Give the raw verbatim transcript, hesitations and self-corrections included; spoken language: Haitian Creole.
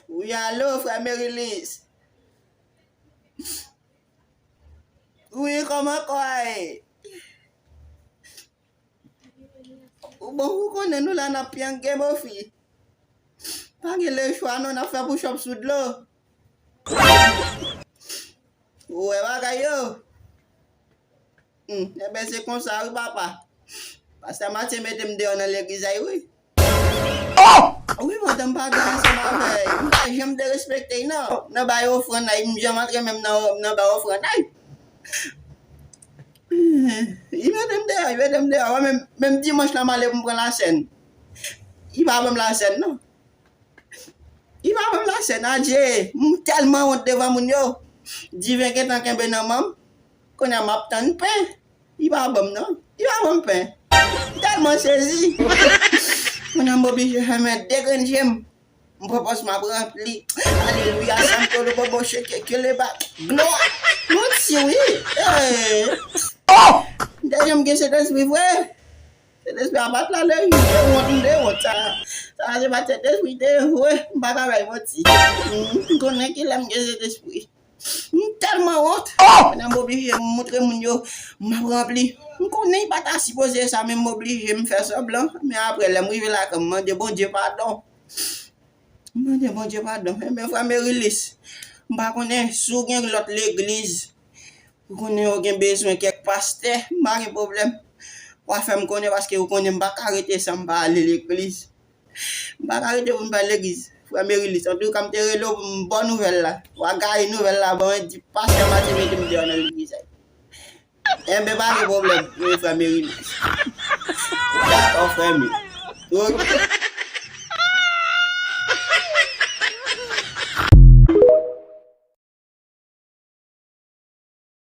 Wi, alo, frè Merilis. Wi, kòman kò a ye? Ou bon, ou konnen nou la n ap pyange, bofi. Pa gen lechwa non, n ap fè push up sou dlo. Ou wè bagay yo? Hmm, enben se konsa wi papa. Pastè Matye mete m deyò nan legliz ay wi. Wi, pandan m pa gen ansanm avè l, m pa janm derespekte l non. Nan bay ofrann ay, m janm antre menm nan, nan bay ofrann ay. Li mete m deyò, li mete m deyò. Wè, menm, menm dimanch la m ale pou m pran lasèn. Li pa ban m lasèn non. Li pa ban m lasèn, adje. M tèlman wont devan moun yo. Diven gentan kenbe nan men m. Kounye a m ap tann pen. Li pa ban m non. Li pa ban m pen. M tèlman sezi. Kounye a m oblije fèmen de grenn je m. M pran pòz m ap ranpli. Alelouya, santo lo bobo sheke kele ba. Glwa. Manti wi. Eh. M te janm gen Sentespri vre. Sentespri a pa t la lè m te wont, m te wont. Sa, sa se pa t Sentespri te ye vre. M pa ka bay manti. M konnen ki lè m gen Sentespri. M tèlman wont. Kounye a m oblije m montre moun yo m ap ranpli. M konnen li pa ta sipoze sa, men m oblije m fè sanblan. Men apre, lè m rive lakay, m mande Bondye padon. M mande Bondye padon. Enben, frè Merilis, m pa konnen si w gen lòt legliz, ou konnen yo gen bezwen kèk pastè, m pa gen pwoblèm. W a fè m konnen paske ou konnen m pa ka rete san m pa ale legliz. M pa ka rete pou m pa al legliz. Frè Merilis, antouka, m te rele w pou m ba w nouvèl la. W a gaye nouvèl la ban mwen, di pastè Matye mete m deyò nan legliz la. Enben, pa gen pwoblèm, wi, frè Merilis. Dakò, frè m. Oke.